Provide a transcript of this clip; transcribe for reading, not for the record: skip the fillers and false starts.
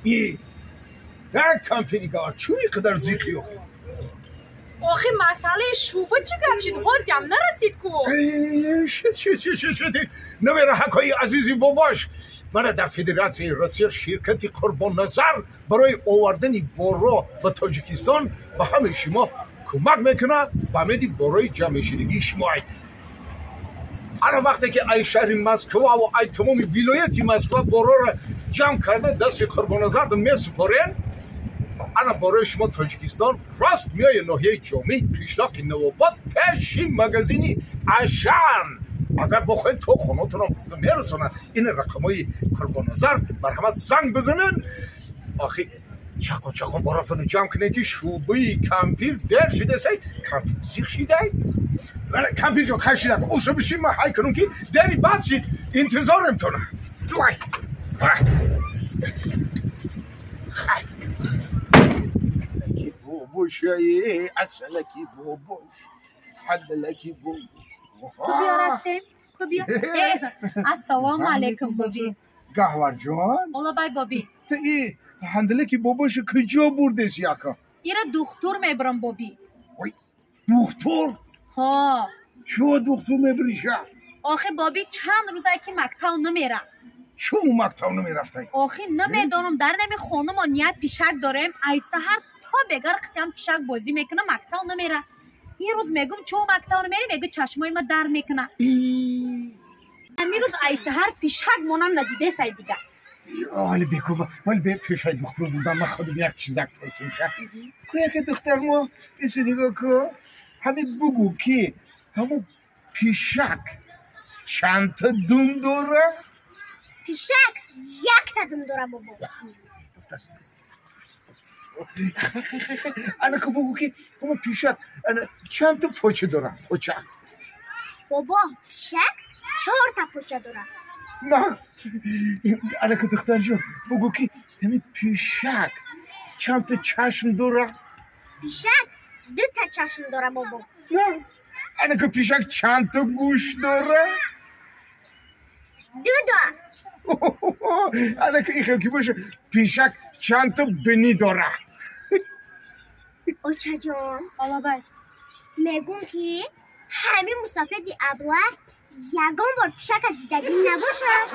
И як кампири гавар чӯ ин қадар зиқи охи? Охи, масъалаи шӯъба чӣ гап шид? Ҳозиам нарасид ку. Шид, шид, шид, шид, шид. Навераҳакҳои азизи бобош, мана дар Федератсияи Россия ширкати Қурбонназар барои овардани борро ба Тоҷикистон ба ҳамаи шумо кӯмак мекунад, ба умеди борои ҷамъмешидагии шумо. Ай ана вақте ки ай шаҳри Москваву ай тамоми вилояти Москва борора ҷамъ карда дасти Қурбонназар месупорен, ана борои шумо Тоҷикистон рост меоя ноҳияи Ҷомӣ, қишлоқи Навобод, пеши магазини Ашан. Агар бохоҳед, то хонатонам бурда мерасонад. Ин рақамҳои Қурбонназар, марҳамат, занг бизанен. Охи, чақо чақо боратонро ҷамъ кунед, ки шӯъбаи кампир дер шидасай, кампир зиқ шидай. Кампирҷон, хай шида уша бишин, ман ҳай кунам, ки дери баъд шид, интизорем тона. Давай, хай. Бобошаи асалаки бобош, ҳадалаки бобош. Ку биё, рафтем, ку биё. Ассалому алайкум, боби. Гаҳварҷон. Олабай, боби. Ту и ҳандалаки бобоша куҷо бурдес, яка? Ира духтур мебарам, боби. Ой, духтур? Ҳо. Чо духтур мебариша? Охи, боби, чанд рӯзае ки мактав намера. Чо мактав намерафтай? Охи, намедонам. Дар нами хонумон як пишак дорем, ай саҳар то бегар қитям пишак бозӣ мекуна, мактав намера. Ин рӯз мегум, чо мактав намери, мегӯ, чашмои ма дар мекуна. Ҳамин рӯз ай саҳар пишак монам надидесай дига. Вале беку, вале бе пешай духтур будам, ман худам як чизак пурсим ша. Ку яке духтар мо ису нигоҳ ку, ҳамин бугӯ, ки ҳамун пишак чандта дум дора? Пишак якта дум дора, бобо. Ана ку бугӯ, ки ҳамун пишак ана чандта поча дора, поча? Бобо, пишак чорта поча дора. Нағз. Ана ку, духтарҷон, бугӯ, ки ҳамин пишак чандта чашм дора? Пишак дута чашм дора, бобо. Нағз. Ана ку, пишак чандта гӯш дора? Дута. Ана ку, ихел ки боша, пишак чандта бинӣ дора? Очаҷон. Олабай. Мегӯм, ки ҳамин мусофиди аблаҳ ягон бор пишака дидагӣ набошад.